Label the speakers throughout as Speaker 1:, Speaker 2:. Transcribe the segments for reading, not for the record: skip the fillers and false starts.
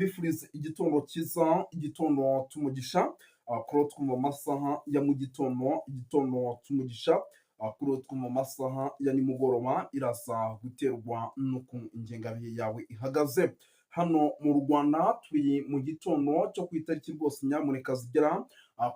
Speaker 1: Mbifurize igitondo cyiza, igitondo cy'umugisha kuri twumva amasaha ya mu gitondo, igitondo cy'umugisha kuri twumva amasaha ya nimugoroba, iraza guterwa n'uko ingengabihe yawe ihagaze. Hano mu Rwanda turi mu gitondo cyo ku itariki rwose nyamuneka zigera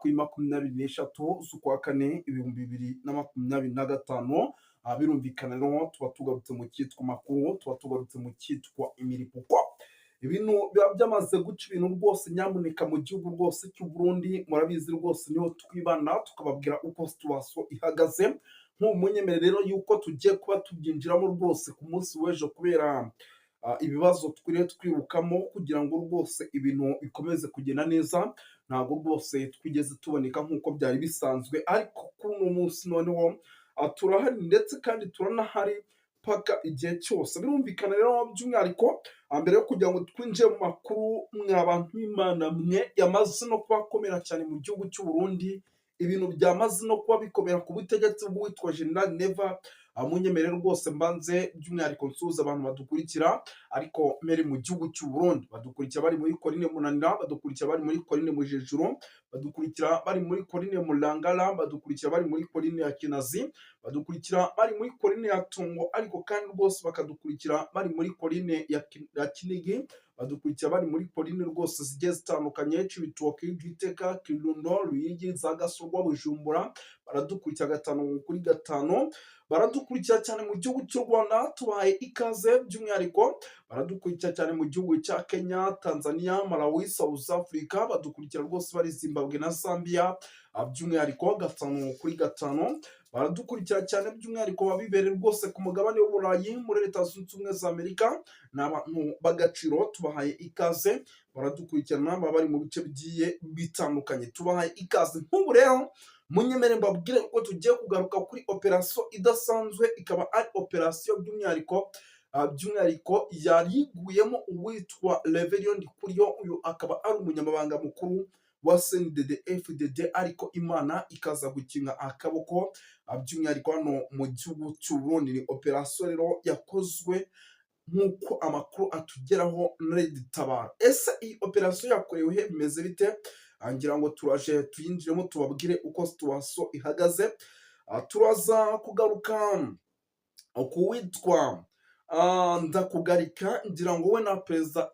Speaker 1: kuri 23 z'ukwa kane 2025. Birumvikana rero tuba tugarutse mu cyitwa makuru, tuba tugarutse mu cyitwa imiripuko. Ibintu biba byamaze guca ibintu rwose nyamuneka mu gihugu rwose cy'u Burundi. Murabizi rwose niho twibanda, tukababwira uko situation ihagaze. Nk'ubu munyemere rero yuko tugiye kuba tubyinjiramo rwose ku munsi w'ejo, kubera ibibazo twiriwe twirukamo kugira ngo rwose ibintu bikomeze kugenda neza. Ntabwo rwose twigeze tuboneka nk'uko byari bisanzwe, ariko kuri uno munsi noneho turahari, ndetse kandi turanahari paka igihe cyose. Birumvikana rero, by'umwihariko mbere yo kugira ngo twinjire mu makuru, mwa bantu b'Imana mwe, yamaze no kuba akomera cyane mu gihugu cy'u Burundi, ibintu byamaze no kuba bikomera ku butegetsi bw'uwitwa General Neva. Munyemerere rwose mbanze by'umwihariko nsuhuza abantu badukurikira, ariko mbere mu gihugu cy'u Burundi badukurikira bari muri Korine Munanira, badukurikira bari muri Korine Mujejuru, badukurikira bari muri Korine Mulangala, badukurikira bari muri Korine ya Kinazi, badukurikira bari muri Korine ya Tungo, ariko kandi rwose bakadukurikira bari muri Korine ya Kinigi, badukurikira bari muri Korine rwose zigiye zitandukanye: Cibitoke, Gitega, Kirundo, Ruyigi, za Gasorwa, Bujumbura. Baradukurikira gatanu kuri gatanu, baradukurikira cyane mu gihugu cy'u Rwanda, tubahaye ikaze. By'umwihariko baradukurikira cyane mu gihugu cya Kenya, Tanzania, Malawi, South Africa, badukurikira rwose bari Zimbabwe na Zambia. By'umwihariko gatanu kuri gatanu baradukurikira cyane, by'umwihariko babibereye rwose ku mugabane w'Uburayi, muri Leta Zunze Ubumwe za Amerika. Ni abantu b'agaciro, tubahaye ikaze. Baradukurikirana baba bari mu bice bigiye bitandukanye, tubahaye ikaze. Nk'ubu rero munyemere mbabwire ko tugiye kugaruka kuri operasiyo idasanzwe, ikaba ari operasiyo by'umwihariko yariguyemo uwitwa Reverien Ndikuriyo. Uyu akaba ari umunyamabanga mukuru wa CNDD FDD, ariko Imana ikaza gukinga akaboko. By'umwihariko hano mu gihugu cy'u Burundi ni operasiyo rero yakozwe nk'uko amakuru atugeraho na Tabara. Ese iyi operasiyo yakorewe he? Bimeze bite? Ngira ngo turaje tuyinjiremo, tubabwire uko situation ihagaze. Turaza kugaruka ku witwa Ndakugarika. Ngira ngo we na perezida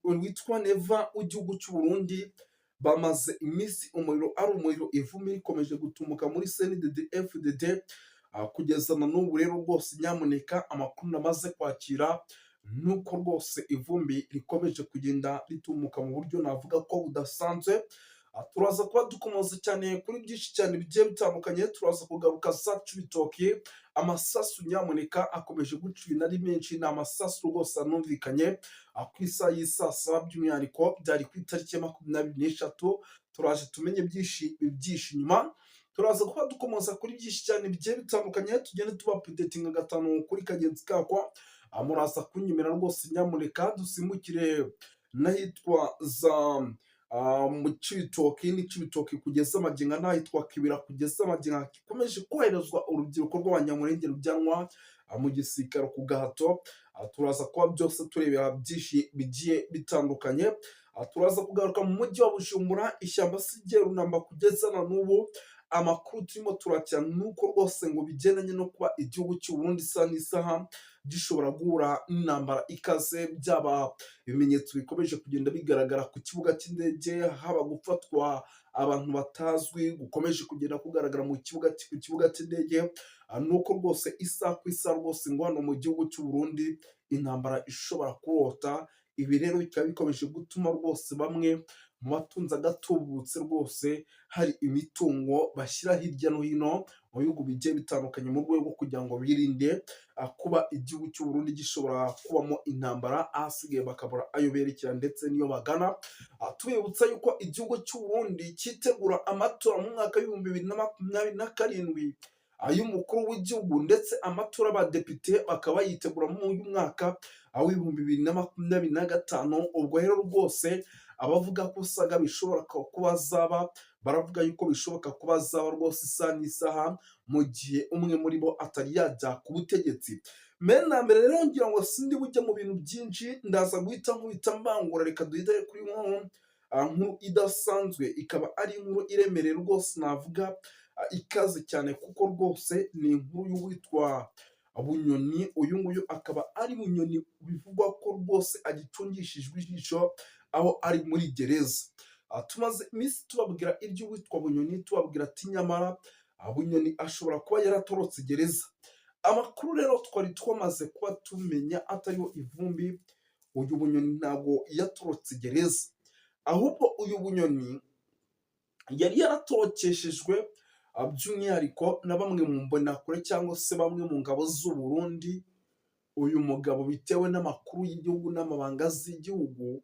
Speaker 1: witwa Neva w'igihugu cy'u Burundi bamaze iminsi umuriro ari umuriro, ivumbi rikomeje gutumuka muri CNDD FDD kugeza na n'ubu. Rero rwose nyamuneka amakuru namaze kwakira nuko rwose ivumbi rikomeje kugenda ritumuka mu buryo navuga ko budasanzwe. Turaza kuba dukomoza cyane kuri byinshi cyane bigiye bitandukanye. Turaza kugaruka za Cibitoki, amasasu nyamuneka akomeje guca ibintu ari menshi. Ni amasasu rwose anumvikanye ku isaha y'isaa saba, by'umwihariko byari ku itariki ya 23. Turaje tumenye byinshi byinshi inyuma. Turaza kuba dukomoza kuri byinshi cyane bigiye bitandukanye, tugende tuba updatinga gatanu kuri kagenzi kako. Muraza kunyemera rwose nyamuneka dusimbukire n'ahitwa za mu Cibitoki ni Cibitoki kugeza amagingo, n'ahitwa Kibira kugeza amagingo gikomeje koherezwa urubyiruko rw'Abanyamurenge rujyanwa mu gisirikare ku gahato. Turaza kuba byose turebera byinshi bigiye bitandukanye. Turaza kugaruka mu mujyi wa Bujumbura, ishyamba si runamba kugeza na n'ubu. Amakuru turimo turakira nuko rwose ngo bigendanye no kuba igihugu cy'u Burundi isaha n'isaha gishobora guhura n'intambara ikaze, byaba ibimenyetso bikomeje kugenda bigaragara ku kibuga cy'indege, haba gufatwa abantu batazwi gukomeje kugenda kugaragara mu kibuga ku kibuga cy'indege, nuko rwose isaha ku isaha rwose ngo hano mu gihugu cy'u Burundi intambara ishobora kurota. Ibi rero bikaba bikomeje gutuma rwose bamwe mu batunze agatubutse rwose hari imitungo bashyira hirya no hino mu bihugu bigiye bitandukanye, mu rwego rwo kugira ngo birinde kuba igihugu cy'u Burundi gishobora kubamo intambara, ahasigaye bakabura ayo berekera ndetse n'iyo bagana. Tubibutsa yuko igihugu cy'u Burundi cyitegura amatora mu mwaka w'2027 ay'umukuru w'igihugu, ndetse amatora y'abadepite bakaba bayitegura muri uyu mwaka w'ibihumbi 2025. Ubwo rero rwose abavuga ko usanga bishobora kuba zaba, baravuga yuko bishoboka kuba zaba rwose isaha n'isaha, mu gihe umwe muri bo atari yajya ku butegetsi. Mbere na mbere rero, ngira ngo sindi bujye mu bintu byinshi, ndaza guhita nkubita mbangura. Reka duhite kuri nkuru idasanzwe, ikaba ari inkuru iremereye rwose, navuga ikaze cyane, kuko rwose ni inkuru y'uwitwa Bunyoni. Uyu nguyu akaba ari Bunyoni bivugwa ko rwose agicungishijwe ijisho aho ari muri gereza. Tumaze iminsi tubabwira iby'uwitwa Bunyoni, tubabwira ati nyamara Bunyoni ashobora kuba yaratorotse gereza. Amakuru rero twari twamaze kuba tumenya atariho ivumbi, uyu Bunyoni ntabwo yatorotse gereza, ahubwo uyu Bunyoni yari yaratorokeshejwe by'umwihariko na bamwe mu mbonakure cyangwa se bamwe mu ngabo z'u Burundi. Uyu mugabo, bitewe n'amakuru y'igihugu n'amabanga z'igihugu,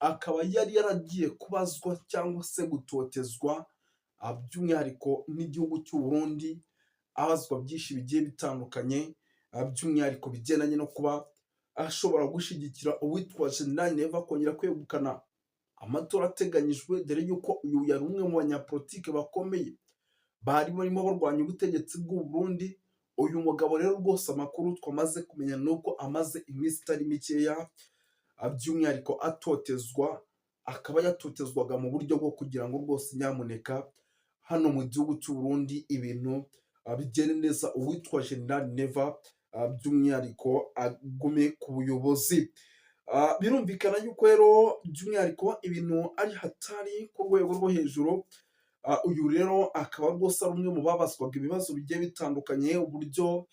Speaker 1: akaba yari yaragiye kubazwa cyangwa se gutotezwa by'umwihariko n'igihugu cy'u Burundi, abazwa byinshi bigiye bitandukanye, by'umwihariko bigendanye no kuba ashobora gushyigikira uwitwa General Neva kongera kwegukana amatora ateganyijwe, dore yuko uyu yari umwe mu banyapolitike bakomeye bari barimo barwanya ubutegetsi bw'u Burundi. Uyu mugabo rero rwose, amakuru twamaze kumenya ni uko amaze iminsi itari mikeya by'umwihariko atotezwa, akaba yatotezwaga mu buryo bwo kugira ngo rwose nyamuneka hano mu gihugu cy'u Burundi ibintu bigende neza, uwitwa General Neva by'umwihariko agume ku buyobozi. Birumvikana yuko rero by'umwihariko ibintu ari hatari ku rwego rwo hejuru. Uyu rero akaba rwose ari umwe mu babazwaga ibibazo bigiye bitandukanye, uburyo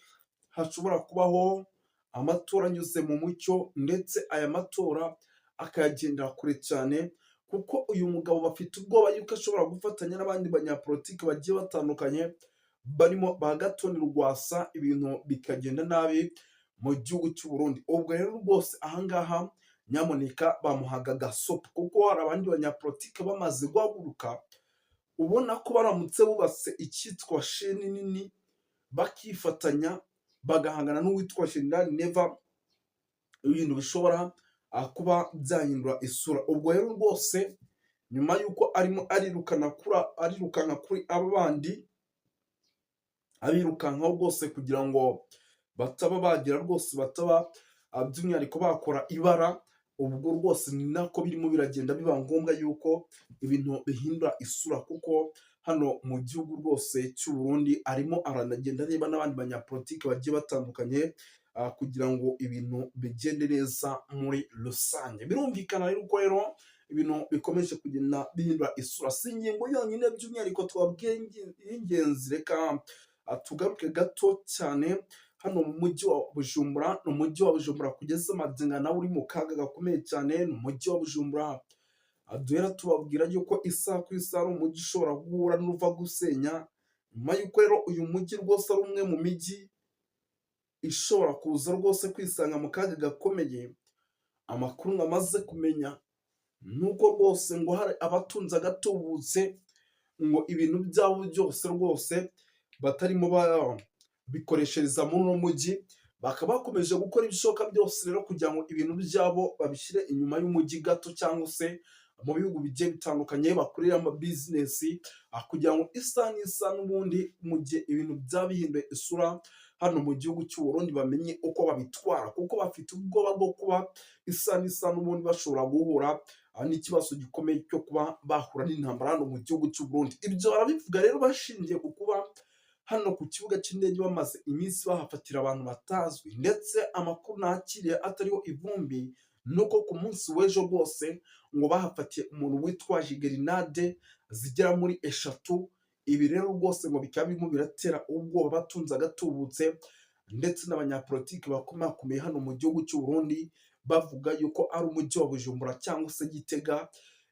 Speaker 1: hashobora kubaho amatora anyuze mu mucyo, ndetse aya matora akayagendera kure cyane, kuko uyu mugabo bafite ubwoba yuko ashobora gufatanya n'abandi banyapolitiki bagiye batandukanye barimo ba Gatoni Rwasa, ibintu bikagenda nabi mu gihugu cy'u Burundi. Ubwo rero rwose ahangaha nyamuneka bamuhaga gasopo, kuko hari abandi banyapolitiki bamaze guhaguruka, ubona ko baramutse bubatse icyitwa chaîne nini, bakifatanya, bagahangana n'uwitwa General Neva, ibintu bishobora kuba byahindura isura. Ubwo rero rwose nyuma y'uko arimo arirukana kuri arirukanka kuri aba bandi, abirukankaho rwose kugira ngo bataba bagira rwose bataba by'umwihariko bakora ibara, ubwo rwose ni nako birimo biragenda biba ngombwa yuko ibintu bihindura isura, kuko hano mu gihugu rwose cy'u Burundi arimo aranagenda areba n'abandi banyapolitiki bagiye batandukanye kugira ngo ibintu bigende neza muri rusange. Birumvikana rero ko rero ibintu bikomeje kugenda bihindura isura. Si ingingo yonyine by'umwihariko twabwiye y'ingenzi. Reka tugaruke gato cyane hano mu mujyi wa Bujumbura. Ni umujyi wa Bujumbura kugeza magingo nawe uri mu kaga gakomeye cyane. Ni umujyi wa Bujumbura duhera tubabwira yuko isaha ku isaha ari umujyi ushobora guhura n'uva gusenya, nyuma y'uko rero uyu mujyi rwose ari umwe mu mijyi ishobora kuza rwose kwisanga mu kaga gakomeye. Amakuru namaze kumenya ni uko rwose ngo hari abatunze agatubutse, ngo ibintu byabo byose rwose batarimo babikoreshereza muri uno mujyi, bakaba bakomeje gukora ibishoboka byose rero kugira ngo ibintu byabo babishyire inyuma y'umujyi gato cyangwa se mu bihugu bigiye bitandukanye bakorera amabizinesi, kugira ngo isaha n'isaha n'ubundi mu gihe ibintu byaba bihinduye isura hano mu gihugu cy'u Burundi bamenye uko babitwara, kuko bafite ubwoba bwo kuba isaha n'isaha n'ubundi bashobora guhura n'ikibazo gikomeye cyo kuba bahura n'intambara hano mu gihugu cy'u Burundi. Ibyo barabivuga rero bashingiye ku kuba hano ku kibuga cy'indege bamaze iminsi bahafatira abantu batazwi, ndetse amakuru nakiriye atariho ivumbi nuko ku munsi w'ejo rwose ngo bahafatiye umuntu witwaje grenade zigera muri 3. Ibi rero rwose ngo bikaba birimo biratera ubwoba batunze agatubutse ndetse n'abanyapolitiki bakomakomeye hano mu gihugu cy'u Burundi, bavuga yuko ari umujyi wa Bujumbura cyangwa se Gitega,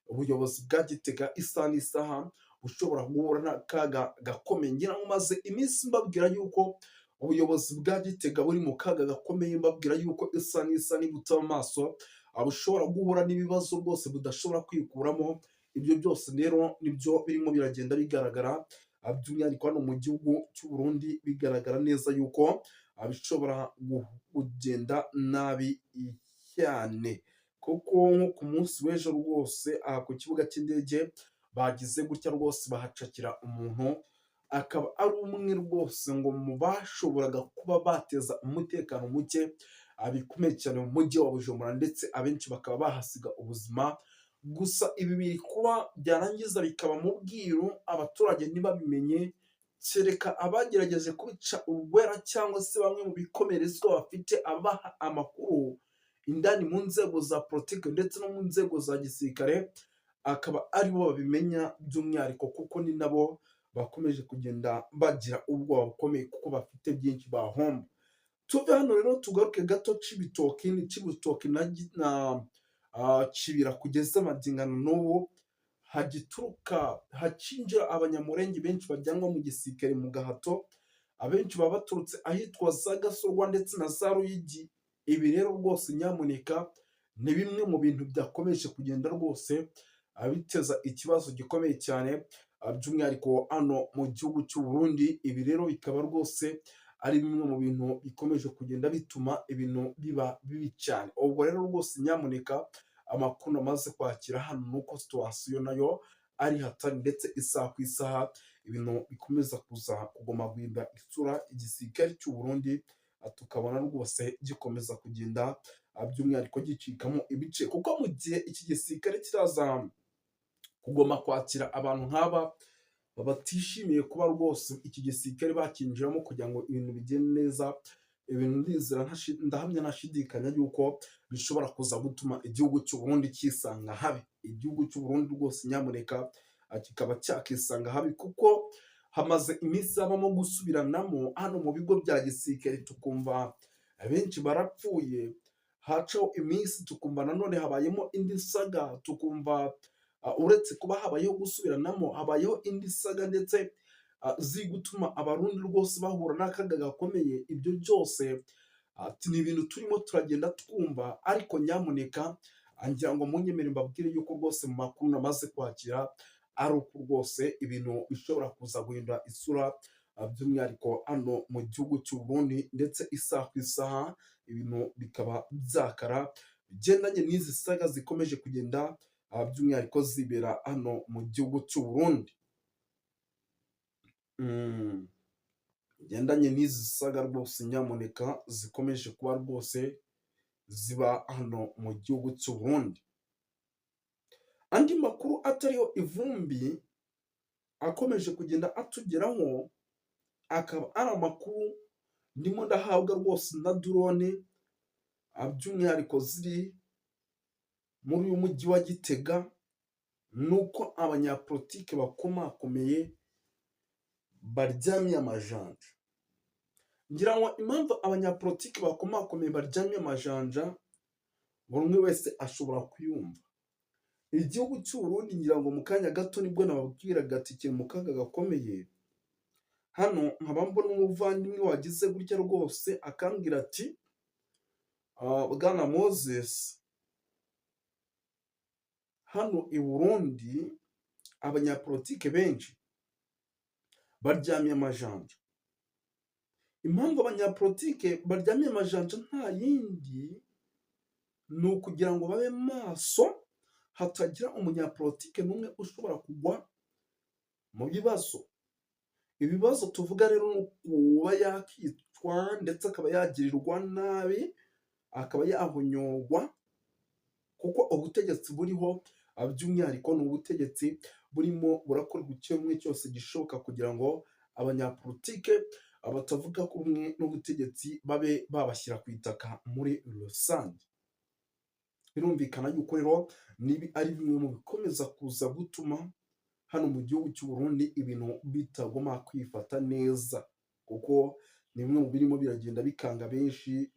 Speaker 1: ubuyobozi bwa Gitega isaha n'isaha bushobora guhura n'akaga gakomeye. Ngira ngo maze iminsi mbabwira yuko ubuyobozi bwa Gitega buri mu kaga gakomeye, mbabwira yuko isaha n'isaha nibutaba amaso bushobora guhura n'ibibazo rwose budashobora kwikuramo. Ibyo byose rero nibyo birimo biragenda bigaragara, by'umwihariko hano mu gihugu cy'u Burundi bigaragara neza yuko bishobora kugenda nabi cyane, kuko nko ku munsi w'ejo rwose aha ku kibuga cy'indege bagize gutya rwose bahacakira umuntu. Akaba ari umwe rwose ngo mu bashoboraga kuba bateza umutekano muke bikomeye cyane mu mujyi wa Bujumbura, ndetse abenshi bakaba bahasiga ubuzima. Gusa ibi biri kuba byarangiza bikaba mu bwiru, abaturage ntibabimenye, kereka abagerageje kubica urwera cyangwa se bamwe mu bikomerezwa bafite abaha amakuru indani mu nzego za politiki ndetse no mu nzego za gisirikare, akaba aribo babimenya by'umwihariko, kuko ni nabo bakomeje kugenda bagira ubwoba bukomeye kuko bafite byinshi bahomba. Tuve hano rero tugaruke gato Cibitoki. Ni Cibitoki na Kibira. Kugeza amagingano n'ubu hagituruka hakinjira Abanyamurenge benshi bajyanwa mu gisirikare mu gahato. Abenshi baba baturutse ahitwa za Gasorwa ndetse na za Ruyigi. Ibi rero rwose nyamuneka ni bimwe mu bintu byakomeje kugenda rwose biteza ikibazo gikomeye cyane, by'umwihariko hano mu gihugu cy'u Burundi. Ibi rero bikaba rwose ari bimwe mu bintu bikomeje kugenda bituma ibintu biba bibi cyane. Ubwo rero rwose nyamuneka amakuru amaze kwakira hano ni uko situation nayo ari hatari, ndetse isaha ku isaha ibintu bikomeza kuza kuguma guhindura isura. Igisirikare cy'u Burundi tukabona rwose gikomeza kugenda by'umwihariko gicikamo ibice, kuko mu gihe iki gisirikare kiraza kugoma kwakira abantu nk'aba batishimiye kuba rwose iki gisirikare bakinjiramo kugira ngo ibintu bigende neza, ibintu ndizera ndahamya ntashidikanya yuko bishobora kuza gutuma igihugu cy'u Burundi cyisanga habi. Igihugu cy'u Burundi rwose nyamuneka kikaba cyakisanga habi, kuko hamaze iminsi habamo gusubiranamo hano mu bigo bya gisirikare, tukumva abenshi barapfuye. Hacaho iminsi tukumva nanone habayemo indi saga, tukumva uretse kuba habayeho gusubiranamo, habayeho indi saga ndetse ziri gutuma Abarundi rwose bahura n'akaga gakomeye. Ibyo byose ni ibintu turimo turagenda twumva, ariko nyamuneka ngira ngo munyemere mbabwire yuko rwose mu makuru namaze kwakira ari uko rwose ibintu bishobora kuza guhindura isura, by'umwihariko hano mu gihugu cy'u Burundi, ndetse isaha ku isaha ibintu bikaba byakara bigendanye n'izi saga zikomeje kugenda by'umwihariko zibera hano mu gihugu cy'u Burundi. Bigendanye n'izi saga rwose nyamuneka zikomeje kuba rwose ziba hano mu gihugu cy'u Burundi. Andi makuru atariho ivumbi akomeje kugenda atugeraho, akaba ari amakuru ndimo ndahabwa rwose na drone, by'umwihariko ziri muri uyu mujyi wa Gitega, ni uko abanyapolitike bakomakomeye baryamye amajanja. Ngira ngo impamvu abanyapolitike bakomakomeye baryamye amajanja buri umwe wese ashobora kuyumva. Igihugu cy'u Burundi, ngira ngo mu kanya gato nibwo nababwiraga ati kiri mu kaga gakomeye. Hano nkaba mbona umuvandimwe wagize gutya rwose akambwira ati: "Bwana Moses, hano i Burundi abanyapolitike benshi baryamye amajanja." Impamvu abanyapolitike baryamye amajanja nta yindi, ni ukugira ngo babe maso hatagira umunyapolitike n'umwe ushobora kugwa mu bibazo. Ibibazo tuvuga rero ni ukuba yakicwa, ndetse akaba yagirirwa nabi, akaba yahonyorwa, kuko ubutegetsi buriho by'umwihariko ni ubutegetsi burimo burakorwa kimwe cyose gishoboka kugira ngo abanyapolitike batavuga rumwe n'ubutegetsi babe babashyira ku itaka muri rusange. Birumvikana yuko rero nibi ari bimwe mu bikomeza kuza gutuma hano mu gihugu cy'u Burundi ibintu bitagomba kwifata neza, kuko ni bimwe mu birimo biragenda bikanga benshi,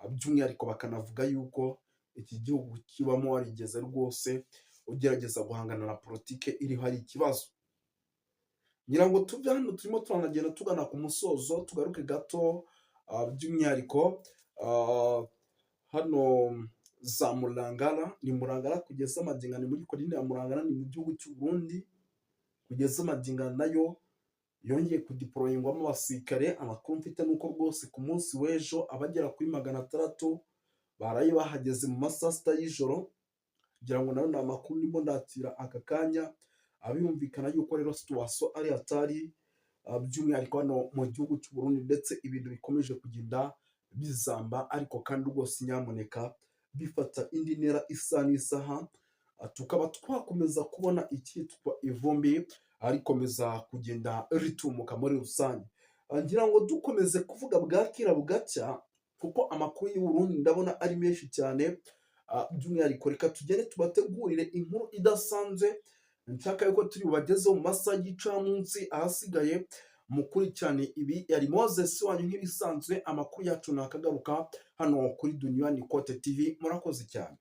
Speaker 1: by'umwihariko bakanavuga yuko iki gihugu kibamo warigeze rwose ugerageza guhangana na politike iriho ari ikibazo. Ngira ngo tuve hano, turimo turanagenda tugana ku musozo, tugaruke gato by'umwihariko hano za Murangara. Ni Murangara kugeza magingo, ni muri komine ya Murangara, ni mu gihugu cy'u Burundi. Kugeza magingo nayo yongeye kudeployingwamo abasirikare. Amakuru mfite ni uko rwose ku munsi w'ejo abagera kuri 600 baraye bahageze mu ma saa sita y'ijoro. Kugira ngo nayo ni amakuru ndimo ndakira aka kanya. Abiyumvikana yuko rero situation ari hatari. by'umwihariko hano mu gihugu cy'u Burundi, ndetse ibintu bikomeje kugenda bizamba, ariko kandi rwose nyamuneka bifata indi ntera isaha n'isaha, tukaba twakomeza kubona icyitwa ivumbi rikomeza kugenda ritumuka muri rusange. Ngira ngo dukomeze kuvuga bwakira bugacya, kuko amakuru y'u Burundi ndabona ari menshi cyane. By'umwihariko reka tugende tubategurire inkuru idasanzwe nshaka yuko turi bubagezeho mu masaha y'igicamunsi. Ahasigaye mukurikirane ibi. Yari Moses wanyu nk'ibisanzwe. Amakuru yacu nakagaruka hano kuri Duniyani Kote TV. Murakoze cyane.